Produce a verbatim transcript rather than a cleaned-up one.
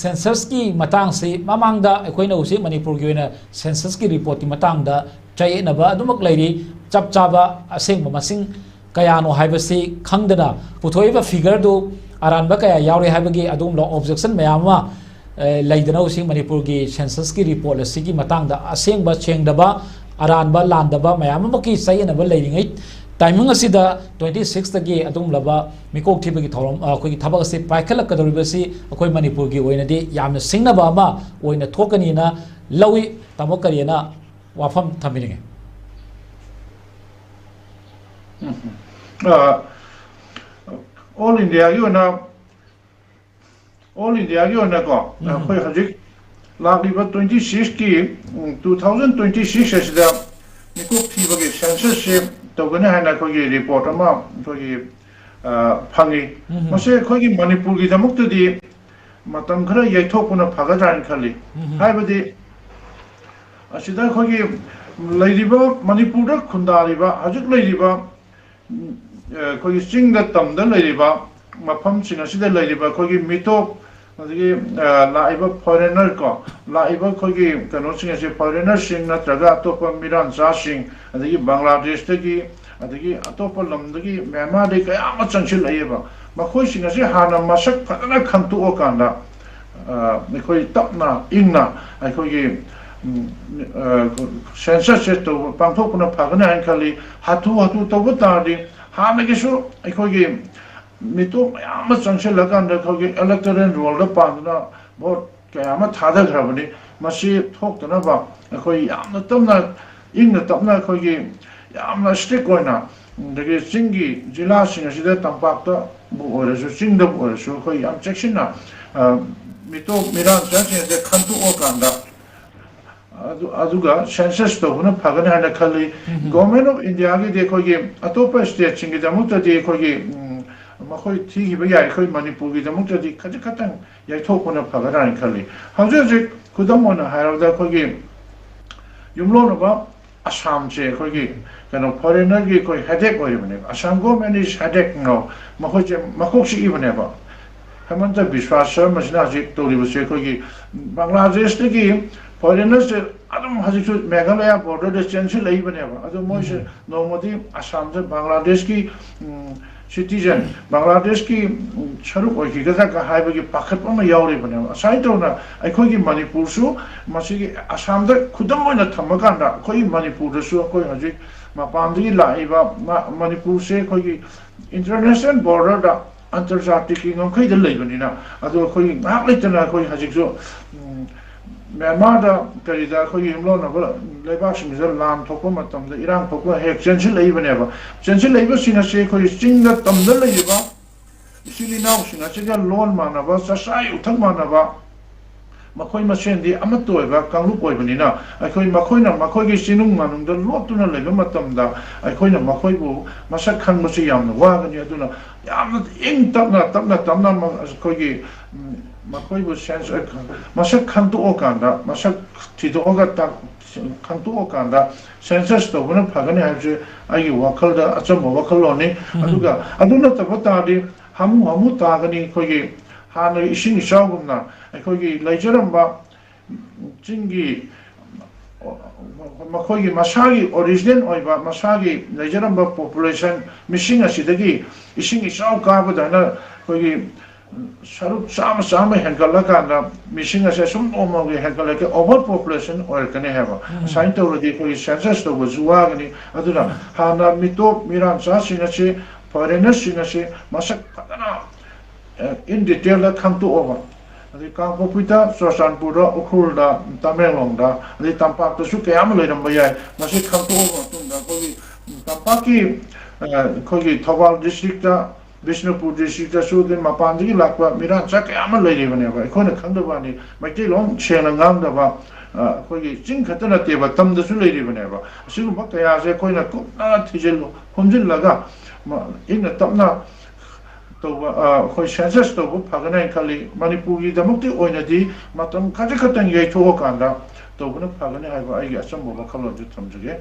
ꯁꯦꯟꯁꯁꯀꯤ ꯃꯇꯥꯡꯁꯤ ꯃꯃꯥꯡꯗ ꯑꯩꯈꯣꯏꯅ ꯍꯧꯖꯤꯛ ꯃꯅꯤꯄꯨꯔꯒꯤ ꯑꯣꯏꯅ ꯁꯦꯟꯁꯁꯀꯤ ꯔꯤꯄꯣꯔꯠꯀꯤ ꯃꯇꯥꯡꯗ ꯆꯌꯦꯠꯅꯕ ꯑꯗꯨꯃꯛ ꯂꯩꯔꯤ꯫ ꯆꯞ ꯆꯥꯕ ꯑꯁꯦꯡꯕ ꯃꯁꯤꯡ ꯀꯌꯥꯅꯣ ꯍꯥꯏꯕꯁꯤ ꯈꯪꯗꯅ ꯄꯨꯊꯣꯛꯏꯕ ꯐꯤꯒꯔꯗꯨ ꯑꯔꯥꯟꯕ ꯀꯌꯥ ꯌꯥꯎꯔꯦ ꯍꯥꯏꯕꯒꯤ ꯑꯗꯨꯒꯨꯝꯂꯕ ꯑꯣꯕꯖꯦꯛꯁꯟ ꯃꯌꯥꯝ ꯑꯃ, ꯑꯦ, ꯂꯩꯗꯅ ꯍꯧꯖꯤꯛ ꯃꯅꯤꯄꯨꯔꯒꯤ ꯁꯦꯟꯁꯁꯀꯤ ꯔꯤꯄꯣꯔꯠ ꯑꯁꯤꯒꯤ ꯃꯇꯥꯡꯗ ꯑꯁꯦꯡꯕ ꯁꯦꯡꯗꯕ, ꯑꯔꯥꯟꯕ ꯂꯥꯟꯗꯕ ꯃꯌꯥꯝ ꯑꯃꯒꯤ ꯆꯌꯦꯠꯅꯕ ꯂꯩꯔꯤꯉꯩ ꯇꯥꯏꯃꯤꯡ ꯑꯁꯤꯗ ꯇ꯭ꯋꯦꯟꯇꯤ ꯁꯤꯛꯁꯇꯒꯤ ꯑꯗꯨꯒꯨꯝꯂꯕ ꯃꯤꯀꯣꯛ ꯊꯤꯕꯒꯤ ꯊꯧꯔꯝ, ꯑ, ꯑꯩꯈꯣꯏꯒꯤ ꯊꯕꯛ ꯑꯁꯤ ꯄꯥꯏꯈꯠꯂꯛꯀꯗꯧꯔꯤꯕꯁꯤ ꯑꯩꯈꯣꯏ ꯃꯅꯤꯄꯨꯔꯒꯤ ꯑꯣꯏꯅꯗꯤ ꯌꯥꯝꯅ ꯁꯤꯡꯅꯕ ꯑꯃ ꯑꯣꯏꯅ ꯊꯣꯛꯀꯅꯤꯅ ꯂꯧꯏ꯫ ꯇꯥꯃꯣ ꯀꯔꯤꯅ ꯋꯥꯐꯝ ꯊꯝꯕꯤꯅꯤꯡꯉꯤ? ꯎꯝ꯫ ꯑ, ꯑꯣꯜ ꯏꯟꯗꯤꯌꯥꯒꯤ ꯑꯣꯏꯅ, ꯑꯣꯜ ꯏꯟꯗꯤꯌꯥꯒꯤ ꯑꯣꯏꯅꯀꯣ, ꯎꯝ꯫ ꯑꯩꯈꯣꯏ ꯍꯧꯖꯤꯛ ꯂꯥꯛꯂꯤꯕ ꯇ꯭ꯋꯦꯟꯇꯤ ꯁꯤꯛꯁꯀꯤ, ꯎꯝ, ꯇꯨ ꯊꯥꯎꯖꯟ ꯇ꯭ꯋꯦꯟꯇꯤ ꯁꯤꯛꯁ ꯑꯁꯤꯗ ꯃꯤꯀꯣꯛ ꯊꯤꯕꯒꯤ ꯁꯦꯟꯁꯁꯁꯦ ꯇꯧꯒꯅꯤ ꯍꯥꯏꯅ ꯑꯩꯈꯣꯏꯒꯤ ꯔꯤꯄꯣꯔꯠ ꯑꯃ ꯑꯩꯈꯣꯏꯒꯤ, ꯑ, ꯐꯪꯉꯤ꯫ ꯎꯝ꯫ ꯃꯁꯤ ꯑꯩꯈꯣꯏꯒꯤ ꯃꯅꯤꯄꯨꯔꯒꯤꯗꯃꯛꯇꯗꯤ ꯃꯇꯝ ꯈꯔ ꯌꯩꯊꯣꯛꯄꯅ ꯐꯒꯗ꯭ꯔꯥ ꯍꯥꯏꯅ ꯈꯜꯂꯤ꯫ ꯎꯝ꯫ ꯍꯥꯏꯕꯗꯤ ꯑꯁꯤꯗ ꯑꯩꯈꯣꯏꯒꯤ ꯂꯩꯔꯤꯕ, ꯃꯅꯤꯄꯨꯔꯗ ꯈꯨꯟꯗꯥꯔꯤꯕ, ꯍꯧꯖꯤꯛ ꯂꯩꯔꯤꯕ, ꯎꯝ, ꯑꯩꯈꯣꯏꯒꯤ ꯆꯤꯡꯗ ꯇꯝꯗ ꯂꯩꯔꯤꯕ ꯃꯐꯝꯁꯤꯡ ꯑꯁꯤꯗ ꯂꯩꯔꯤꯕ ꯑꯩꯈꯣꯏꯒꯤ ꯃꯤꯇꯣꯞ, ꯑꯗꯒꯤ, ꯑ, ꯂꯥꯛꯏꯕ ꯐꯣꯔꯦꯅꯔ ꯀꯣ, ꯂꯥꯛꯏꯕ ꯑꯩꯈꯣꯏꯒꯤ ꯀꯩꯅꯣꯁꯤꯡ ꯑꯁꯤ, ꯐꯣꯔꯦꯅꯔꯁꯤꯡ ꯅꯠꯇ꯭ꯔꯒ ꯑꯇꯣꯞꯄ ꯃꯤꯔꯥꯟꯆꯥꯁꯤꯡ, ꯑꯗꯒꯤ ꯕꯪꯒ꯭ꯂꯥꯗꯦꯁꯇꯒꯤ, ꯑꯗꯒꯤ ꯑꯇꯣꯞꯄ ꯂꯝꯗꯒꯤ, ꯃ꯭ꯌꯥꯟꯃꯥꯔꯗꯒꯤ ꯀꯌꯥ ꯑꯃ ꯆꯪꯁꯤꯜꯂꯛꯑꯦꯕ꯫ ꯃꯈꯣꯏꯁꯤꯡ ꯑꯁꯤ ꯍꯥꯟꯅ ꯃꯁꯛ ꯐꯖꯅ ꯈꯪꯇꯣꯛꯑꯀꯥꯟꯗ, ꯑ, ꯑꯩꯈꯣꯏ ꯇꯞꯅ ꯏꯪꯅ ꯑꯩꯈꯣꯏꯒꯤ, ꯎꯝ, ꯑ, ꯁꯦꯟꯁꯁꯁꯦ ꯇꯧꯕ, ꯄꯥꯡꯊꯣꯛꯄꯅ ꯐꯒꯅꯤ ꯍꯥꯏꯅ ꯈꯜꯂꯤ꯫ ꯍꯥꯊꯨ ꯍꯥꯊꯨ ꯇꯧꯕ ꯇꯥꯔꯗꯤ ꯍꯥꯟꯅꯒꯤꯁꯨ ꯑꯩꯈꯣꯏꯒꯤ ꯃꯤꯇꯣꯞ ꯃꯌꯥꯝ ꯑꯃ ꯆꯪꯁꯤꯜꯂꯀꯥꯟꯗ ꯑꯩꯈꯣꯏꯒꯤ ꯏꯂꯦꯛꯇꯣꯔꯦꯜ ꯔꯣꯜꯗ ꯄꯥꯟꯗꯨꯅ ꯚꯣꯠ ꯀꯌꯥ ꯑꯃ ꯊꯥꯗꯈ꯭ꯔꯕꯅꯤ꯫ ꯃꯁꯤ ꯊꯣꯛꯇꯅꯕ ꯑꯩꯈꯣꯏ ꯌꯥꯝꯅ ꯇꯞꯅ, ꯏꯪꯅ ꯇꯞꯅ ꯑꯩꯈꯣꯏꯒꯤ ꯌꯥꯝꯅ ꯏꯁꯇ꯭ꯔꯤꯛ ꯑꯣꯏꯅ, ꯑꯗꯒꯤ ꯆꯤꯡꯒꯤ ꯖꯤꯂꯥꯁꯤꯡ ꯑꯁꯤꯗ, ꯇꯝꯄꯥꯛꯇꯕꯨ ꯑꯣꯏꯔꯁꯨ, ꯆꯤꯡꯗꯕꯨ ꯑꯣꯏꯔꯁꯨ, ꯑꯩꯈꯣꯏ ꯌꯥꯝ ꯆꯦꯛꯁꯤꯟꯅ, ꯑ, ꯃꯤꯇꯣꯞ ꯃꯤꯔꯥꯟꯆꯥꯁꯤꯡ ꯑꯁꯦ ꯈꯟꯗꯣꯛꯑꯀꯥꯟꯗ, ꯑꯗꯨ-, ꯑꯗꯨꯒ ꯁꯦꯟꯁꯁ ꯇꯧꯕꯅ ꯐꯒꯅꯤ ꯍꯥꯏꯅ ꯈꯜꯂꯤ꯫ ꯎꯝ꯫ ꯒꯣꯔꯃꯦꯟ ꯑꯣꯐ ꯏꯟꯗꯤꯌꯥꯒꯤꯗꯤ ꯑꯩꯈꯣꯏꯒꯤ ꯑꯇꯣꯞꯄ ꯁ꯭ꯇꯦꯠꯁꯤꯡꯒꯤꯗꯃꯛꯇꯗꯤ ꯑꯩꯈꯣꯏꯒꯤ, ꯎꯝ, ꯃꯈꯣꯏ ꯊꯤꯈꯤꯕ ꯌꯥꯏ, ꯑꯩꯈꯣꯏ ꯃꯅꯤꯄꯨꯔꯒꯤꯗꯃꯛꯇꯗꯤ ꯈꯖꯤꯛ ꯈꯛꯇꯪ ꯌꯩꯊꯣꯛꯄꯅ ꯐꯒꯗ꯭ꯔꯥ ꯍꯥꯏꯅ ꯈꯜꯂꯤ꯫ ꯍꯧꯖꯤꯛ ꯍꯧꯖꯤꯛ ꯈꯨꯗꯝ ꯑꯣꯏꯅ ꯍꯥꯏꯔꯕꯗ ꯑꯩꯈꯣꯏꯒꯤ ꯌꯨꯝꯂꯣꯟꯅꯕ ꯑꯁꯥꯝꯁꯦ ꯑꯩꯈꯣꯏꯒꯤ ꯀꯩꯅꯣ ꯐꯣꯔꯦꯅꯔꯒꯤ ꯑꯩꯈꯣꯏ ꯍꯦꯗꯦꯛ ꯑꯣꯏꯔꯤꯕꯅꯦꯕ꯫ ꯑꯁꯥꯝ ꯒꯣꯔꯃꯦꯟ ꯏꯁ ꯍꯦꯗꯦꯛ ꯅꯣ, ꯃꯈꯣꯏꯁꯦ ꯃꯀꯣꯛ ꯆꯤꯛꯏꯕꯅꯦꯕ꯫ ꯍꯦꯃꯟꯇ ꯕꯤꯁ꯭ꯋꯥꯁ ꯁꯔꯃꯁꯤꯅ ꯍꯧꯖꯤꯛ ꯇꯧꯔꯤꯕꯁꯦ ꯑꯩꯈꯣꯏꯒꯤ ꯕꯪꯒ꯭ꯂꯥꯗꯦꯁꯇꯒꯤ ꯐꯣꯔꯦꯅꯔꯁꯦ ꯑꯗꯨꯝ ꯍꯧꯖꯤꯛꯁꯨ ꯃꯦꯘꯥꯂꯌꯥ ꯕꯣꯔꯗꯔꯗ ꯆꯦꯟꯁꯤꯜꯂꯛꯏꯕꯅꯦꯕ꯫ ꯑꯗꯣ ꯃꯣꯏꯁꯦ ꯅꯣꯡꯃꯗꯤ ꯑꯁꯥꯝꯗ ꯕꯪꯒ꯭ꯂꯥꯗꯦꯁꯀꯤ ꯁꯤꯇꯤꯖꯟ, ꯕꯪꯒ꯭ꯂꯥꯗꯦꯁꯀꯤ ꯁꯔꯨꯛ ꯑꯣꯏꯈꯤꯒꯗ꯭ꯔꯥꯒ ꯍꯥꯏꯕꯒꯤ ꯄꯥꯈꯠꯄ ꯑꯃ ꯌꯥꯎꯔꯤꯕꯅꯦꯕ꯫ ꯑꯁꯨꯃꯥꯏꯅ ꯇꯧꯅ ꯑꯩꯈꯣꯏꯒꯤ ꯃꯅꯤꯄꯨꯔꯁꯨ ꯃꯁꯤꯒꯤ ꯑꯁꯥꯝꯗ ꯈꯨꯗꯝ ꯑꯣꯏꯅ ꯊꯝꯃꯀꯥꯟꯗ ꯑꯩꯈꯣꯏꯒꯤ ꯃꯅꯤꯄꯨꯔꯗꯁꯨ ꯑꯩꯈꯣꯏ ꯍꯧꯖꯤꯛ ꯃꯄꯥꯟꯗꯒꯤ ꯂꯥꯛꯏꯕ ꯃ-, ꯃꯅꯤꯄꯨꯔꯁꯦ ꯑꯩꯈꯣꯏꯒꯤ ꯏꯟꯇꯔꯅꯦꯁꯅꯦꯜ ꯕꯣꯔꯗꯔꯗ ꯑꯟꯇꯔꯖꯥꯇꯤꯒꯤ ꯉꯝꯈꯩꯗ ꯂꯩꯕꯅꯤꯅ꯫ ꯑꯗꯣ ꯑꯩꯈꯣꯏꯒꯤ ꯉꯥꯏꯍꯥꯛ ꯂꯩꯇꯅ ꯑꯩꯈꯣꯏ ꯍꯧꯖꯤꯛꯁꯨ ꯎꯝ, ꯃ꯭ꯌꯥꯟꯃꯥꯔꯗ ꯀꯔꯤꯗ ꯑꯩꯈꯣꯏꯒꯤ ꯌꯨꯝꯂꯣꯟꯅꯕ ꯂꯩꯕꯥꯛꯁꯤꯡꯁꯤꯗ ꯂꯥꯟ ꯊꯣꯛꯄ ꯃꯇꯝꯗ, ꯏꯔꯥꯡ ꯊꯣꯛꯄ ꯍꯦꯛ ꯆꯦꯟꯁꯤꯜꯂꯛꯏꯕꯅꯦꯕ꯫ ꯆꯦꯟꯁꯤꯜꯂꯛꯏꯕꯁꯤꯡ ꯑꯁꯤ ꯑꯩꯈꯣꯏ ꯆꯤꯡꯗ ꯇꯝꯗ ꯂꯩꯔꯤꯕ ꯏꯆꯤꯜ ꯏꯅꯥꯎꯁꯤꯡ ꯑꯁꯤꯒ ꯂꯣꯟ ꯃꯥꯟꯅꯕ, ꯆꯥꯛꯆꯥ ꯌꯨꯊꯛ ꯃꯥꯟꯅꯕ, ꯃꯈꯣꯏ ꯃꯁꯦꯟꯗꯤ ꯑꯃꯠꯇ ꯑꯣꯏꯕ ꯀꯥꯡꯂꯨꯞ ꯑꯣꯏꯕꯅꯤꯅ, ꯑꯩꯈꯣꯏ ꯃꯈꯣꯏꯅ ꯃꯈꯣꯏꯒꯤ ꯆꯤꯅꯨꯡ ꯃꯥꯅꯨꯡꯗ ꯂꯣꯠꯇꯨꯅ ꯂꯩꯕ ꯃꯇꯝꯗ ꯑꯩꯈꯣꯏꯅ ꯃꯈꯣꯏꯕꯨ ꯃꯁꯛ ꯈꯪꯕꯁꯤ ꯌꯥꯝꯅ ꯋꯥꯒꯅꯤ꯫ ꯑꯗꯨꯅ ꯌꯥꯝꯅ ꯏꯪ ꯇꯞꯅ, ꯇꯞꯅ ꯇꯞꯅ ꯃ-, ꯑꯩꯈꯣꯏꯒꯤ, ꯎꯝ, ꯃꯈꯣꯏꯕꯨ ꯁꯦꯟꯁ-, ꯃꯁꯛ ꯈꯪꯗꯣꯛꯑꯀꯥꯟꯗ, ꯃꯁꯛ ꯊꯤꯗꯣꯛꯑꯒ ꯇꯥꯛ-, ꯈꯪꯗꯣꯛꯑꯀꯥꯟꯗ ꯁꯦꯟꯁꯁ ꯇꯧꯕꯅ ꯐꯒꯅꯤ ꯍꯥꯏꯕꯁꯦ ꯑꯩꯒꯤ ꯋꯥꯈꯜꯗ ꯑꯆꯝꯕ ꯋꯥꯈꯜꯂꯣꯟꯅꯤ꯫ ꯎꯝ꯫ ꯑꯗꯨꯒ ꯑꯗꯨ ꯅꯠꯇꯕ ꯇꯥꯔꯗꯤ ꯍꯥꯃꯨ ꯍꯥꯃꯨ ꯇꯥꯒꯅꯤ꯫ ꯑꯩꯈꯣꯏꯒꯤ ꯍꯥꯟꯅꯒꯤ ꯏꯁꯤꯡ ꯏꯆꯥꯎꯒꯨꯝꯅ ꯑꯩꯈꯣꯏꯒꯤ ꯂꯩꯖꯔꯝꯕ ꯆꯤꯡꯒꯤ ꯃꯈꯣꯏꯒꯤ ꯃꯁꯥꯒꯤ ꯑꯣꯔꯤꯖꯤꯅꯦꯜ ꯑꯣꯏꯕ ꯃꯁꯥꯒꯤ ꯂꯩꯖꯔꯝꯕ ꯄꯣꯄꯨꯂꯦꯁꯟ ꯃꯤꯁꯤꯡ ꯑꯁꯤꯗꯒꯤ ꯏꯁꯤꯡ ꯏꯆꯥꯎ ꯀꯥꯕꯗꯅ ꯑꯩꯈꯣꯏꯒꯤ ꯁꯔꯨꯛ ꯆꯥꯝꯃ, ꯆꯥꯝꯃ ꯍꯦꯟꯒꯠꯂꯀꯥꯟꯗ ꯃꯤꯁꯤꯡ ꯑꯁꯦ ꯁꯨꯝ ꯅꯣꯡꯃꯒꯤ ꯍꯦꯟꯒꯠꯂꯛꯀꯦ, ꯑꯣꯚꯔ ꯄꯣꯄꯨꯂꯦꯁꯟ ꯑꯣꯏꯔꯛꯀꯅꯤ ꯍꯥꯏꯕ꯫ ꯎꯝ꯫ ꯑꯁꯨꯃꯥꯏꯅ ꯇꯧꯔꯗꯤ ꯑꯩꯈꯣꯏꯒꯤ ꯁꯦꯟꯁꯁ ꯇꯧꯕꯁꯨ ꯋꯥꯒꯅꯤ꯫ ꯑꯗꯨꯅ ꯍꯥꯟꯅ ꯃꯤꯇꯣꯞ ꯃꯤꯔꯥꯟꯆꯥꯁꯤꯡ ꯑꯁꯤ, ꯐꯣꯔꯦꯅꯔꯁꯤꯡ ꯑꯁꯤ ꯃꯁꯛ ꯐꯖꯅ, ꯑ, in detail ꯗ ꯈꯪꯗꯣꯛꯑꯒ, ꯑꯗꯩ ꯀꯥꯡꯄꯣꯛꯄꯤꯗ, ꯆꯨꯔꯆꯥꯟꯄꯨꯔꯗ, ꯎꯈ꯭ꯔꯨꯜꯗ, ꯇꯃꯦꯡꯂꯣꯡꯗ, ꯑꯗꯩ ꯇꯝꯄꯥꯛꯇꯁꯨ ꯀꯌꯥ ꯑꯃ ꯂꯩꯔꯝꯕ ꯌꯥꯏ꯫ ꯃꯁꯤ ꯈꯪꯗꯣꯛꯑꯕ ꯃꯇꯨꯡꯗ ꯑꯩꯈꯣꯏꯒꯤ, ꯎꯝ, ꯇꯝꯄꯥꯛꯀꯤ, ꯑ, ꯑꯩꯈꯣꯏꯒꯤ ꯊꯧꯕꯥꯜ ꯗꯤꯁꯇ꯭ꯔꯤꯛꯇ, ꯕꯤꯁꯅꯨꯄꯨꯔ ꯗꯤꯁꯇ꯭ꯔꯤꯛꯇꯁꯨ, ꯑꯗꯩ ꯃꯄꯥꯟꯗꯒꯤ ꯂꯥꯛꯄ ꯃꯤꯔꯥꯟꯆꯥ ꯀꯌꯥ ꯑꯃ ꯂꯩꯔꯤꯕꯅꯦꯕ꯫ ꯑꯩꯈꯣꯏꯅ ꯈꯪꯗꯕ ꯋꯥꯅꯤ, ꯃꯩꯇꯩꯂꯣꯟ ꯁꯦꯡꯅ ꯉꯥꯡꯗꯕ, ꯑ, ꯑꯩꯈꯣꯏꯒꯤ ꯆꯤꯡ ꯈꯛꯇ ꯅꯠꯇꯦꯕ, ꯇꯝꯗꯁꯨ ꯂꯩꯔꯤꯕꯅꯦꯕ꯫ ꯑꯁꯤꯒꯨꯝꯕ ꯀꯌꯥꯁꯦ ꯑꯩꯈꯣꯏꯅ ꯀꯨꯞꯅ ꯊꯤꯖꯤꯜꯂꯨ-, ꯈꯣꯝꯖꯤꯜꯂꯒ, ꯃ-, ꯏꯪꯅ ꯇꯞꯅ ꯇꯧꯕ, ꯑ, ꯑꯩꯈꯣꯏ ꯁꯦꯟꯁꯁ ꯇꯧꯕ ꯐꯒꯅꯤ ꯍꯥꯏꯅ ꯈꯜꯂꯤ꯫ ꯃꯅꯤꯄꯨꯔꯒꯤꯗꯃꯛꯇꯤ ꯑꯣꯏꯅꯗꯤ ꯃꯇꯝ ꯈꯖꯤꯛ ꯈꯛꯇꯪ ꯌꯩꯊꯣꯛꯑꯀꯥꯟꯗ ꯇꯧꯕꯅ ꯐꯒꯅꯤ ꯍꯥꯏꯕ ꯑꯩꯒꯤ ꯑꯆꯝꯕ ꯋꯥꯈꯜꯂꯣꯟꯁꯨ ꯊꯝꯖꯒꯦ꯫